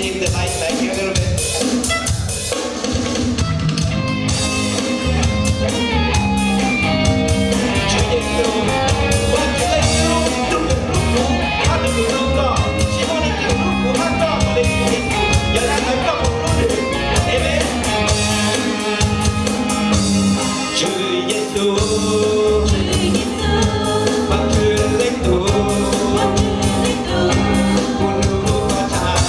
Ib ntsis laib laib thiab. Tswv Yexus, Vajtswv leej tub, tus twg hlub kuv, hab tus twg hlub koj, tsis muaj leej twg hlub kuv hab koj mus li Tswv Yexus, yog li ntawd koj puas hlub nws? Amees. Tswv Yexus, Vajtswv leej tub, kuv hlub koj tshaj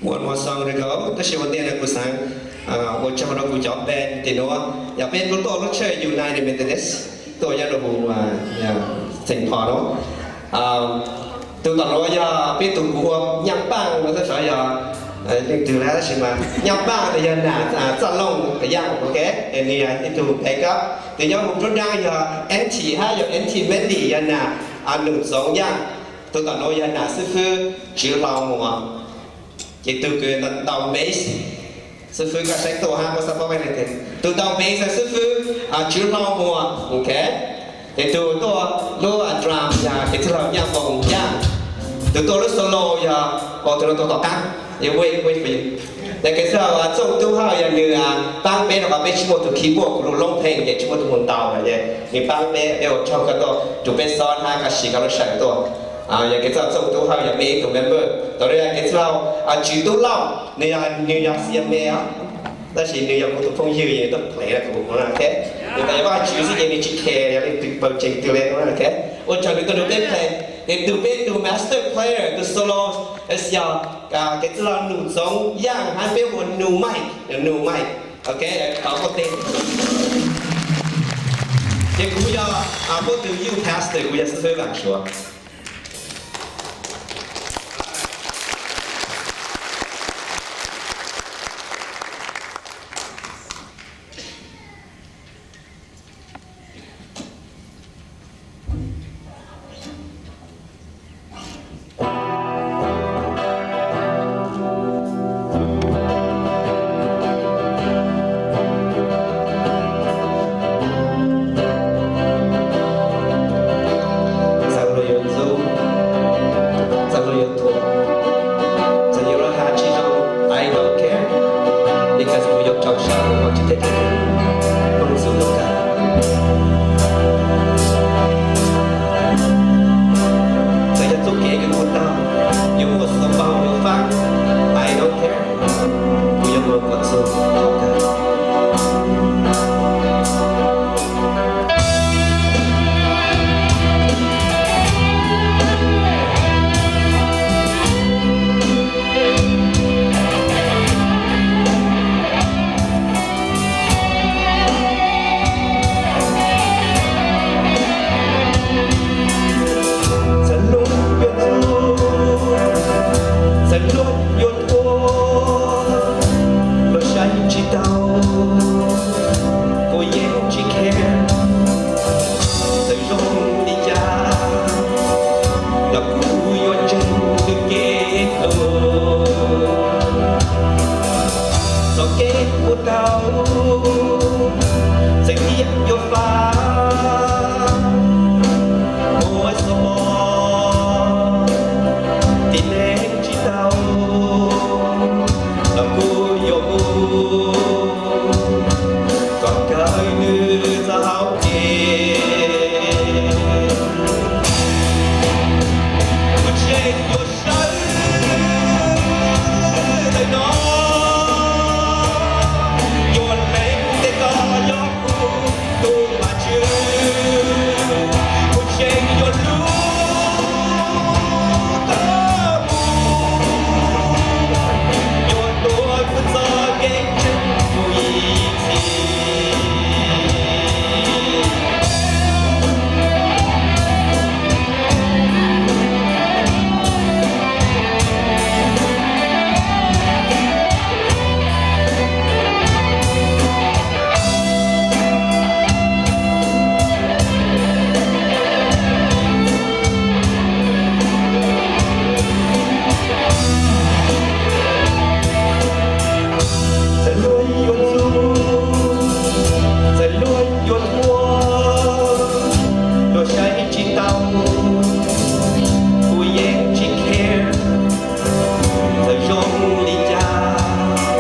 Muaj muaj song rau koj, tab sis ua ntej no kuv xav ua tsaug rau kuv cov band tim nuav, yog peb tuaj lub tshawj United Methodist tuaj nyob rau huv Saint Paul no. Tus tom nuav yog peb tug kuv ua Nyaaj Paaj no, tab sis yog leej twg lawm tab sis mas Nyaaj Paaj no yog nam Txaj Looj Yaaj, ok, nws yog ib tug backup. Tus nyob huv nruab nraab yog Auntie hab yog Auntie Mandy yog nam Num Txoov Yaaj. Tus tom nuav yog nam xib fwb Tswv Hlau Muas. Ces tus kws ntaus bass, xib fwb koj saib tuaj hab muab xab paub ib leeg. Tus ntaus bass yog xib fwb Tswv Hlau Muas, ok. Ces tus tuaj lub drum yog kev txwj laug Nyaaj Moos Yaaj. Tus tuaj lub solo yog, tus no tuaj tom qaab, yog wait, wait for you. Yog kev txwj laug Txooj Tub Hawj, yog nws paab peb rau qhov peb tsis muaj tus keyboard, kuv lub loob pheej ces tsis muaj tus mus ntaus, ces nws paab peb, peb ua tsaug koj tuaj rua peb xob hab koj siv koj lub sawv tuaj. Yog kev txwj laug Txooj Tub Hawj yog peb ib tug member. Tau rau yog kev txwj laug Tswv Tub Lauj, nws yog, nws yog C M A os, tab sis nws yog kuv tus phooj ywg, nws tuaj play rau kuv, ok. Nws tas yog Vaj Tswv xwb ces nws tsis khe yog leej twg pawg tseeg twg le, ok. Ua tsaug nws tuaj rau peb play. Nws tus, peb tus master player, tus solo, yog kev txwj laug Num Txoov Yaaj hab peb hu ua Num Maij, Num Maij, ok. Tau koj teg. Ces kuv yog peb tus youth pastor, kuv yog xib fwb Vaaj Suav. Txawm luag yuav ntxub, txawm luag yuav thuam, txawm yuav lug has tsis zoo, I don't care, because kuv yuav rau sab ua tsis teg, kuv ntxub lub kawg. Txawm yog txuj kev kws kuv taug yuav muaj xuv npaug yuav faab, I don't care, kuv yuav ua kom txug thaum kawg. Txawm luag yuav ntxub, txawm luag yuav thuam, luag saib tsis taus, kuv yeej tsis care. Txawm zoo li cas los kuv yuav ntseeg kws kev hluas. Txoj kev kuv taug, txawm tias yuav fav, ua xuv pom, tib neeg tsis tau, los kuv yuav mus kom kawg nws txoj hauv kev. Kuv tseem yuav sawv ntawm no, yuav lees tes tos yog kuv tus Vajtswv. Kuv tseem yuav hlub koj mus, yuav tuav kuv txoj kev ntseeg mus ib txhis. Txawm luag yuav ntxub, txawm luag yuav thuam, luag saib tsis taus, kuv yeej tsis care. Txawm zoo li cas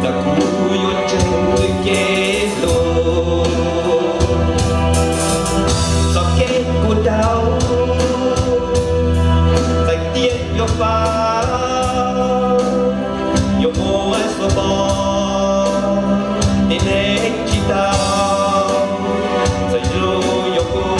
los kuv yuav ntseeg kws kev hluas. Txoj kev kuv taug, txawm tias yuav fav, yuav muaj xuv pom, tib neeg tsis tau, txawm zoo yuav kuv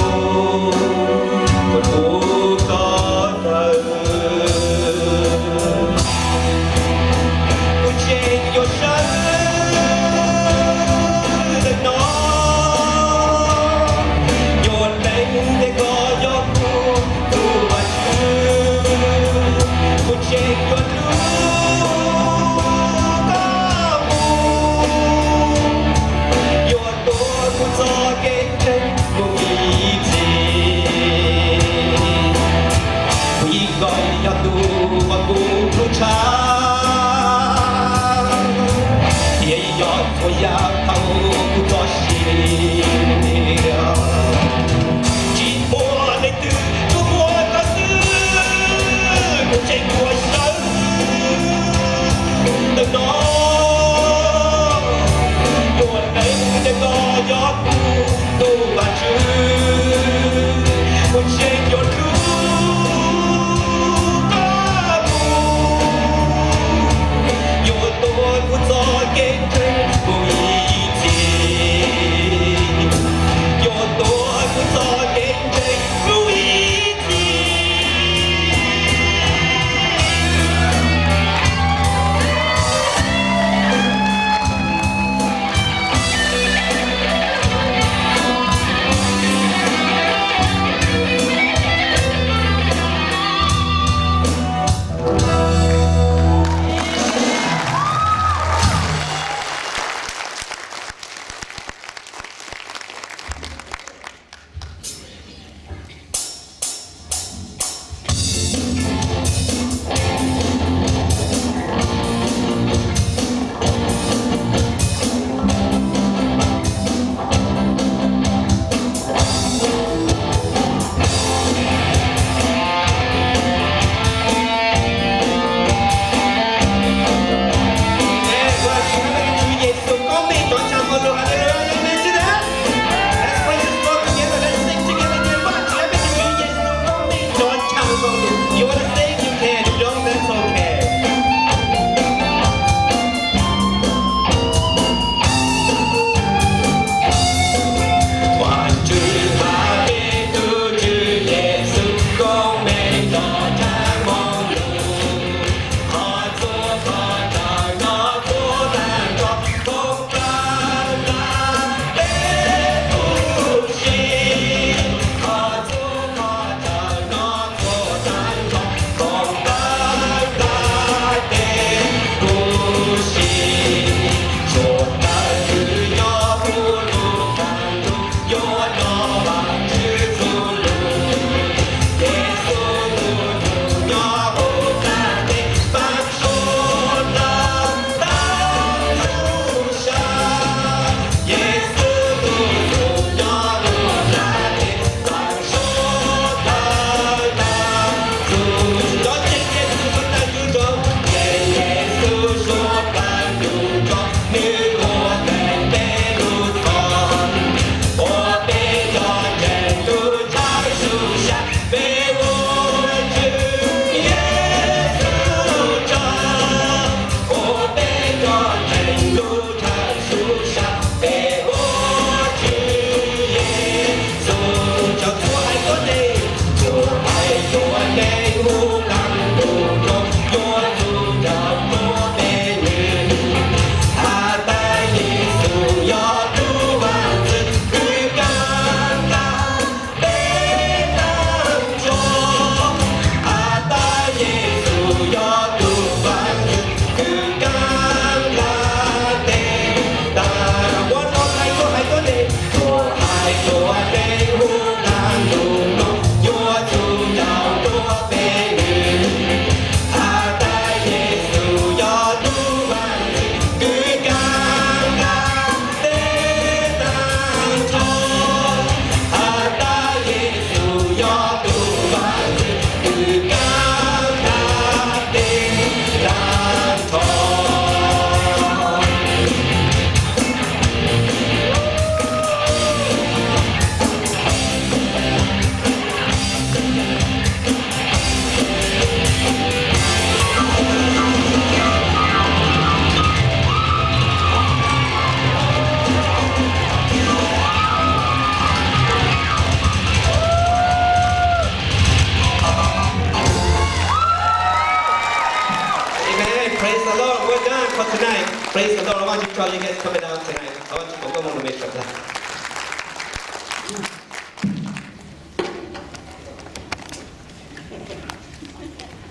Praise the Lord. Well done for tonight. Praise the Lord. I want you to join you guys coming down tonight. I want you to come on the mission.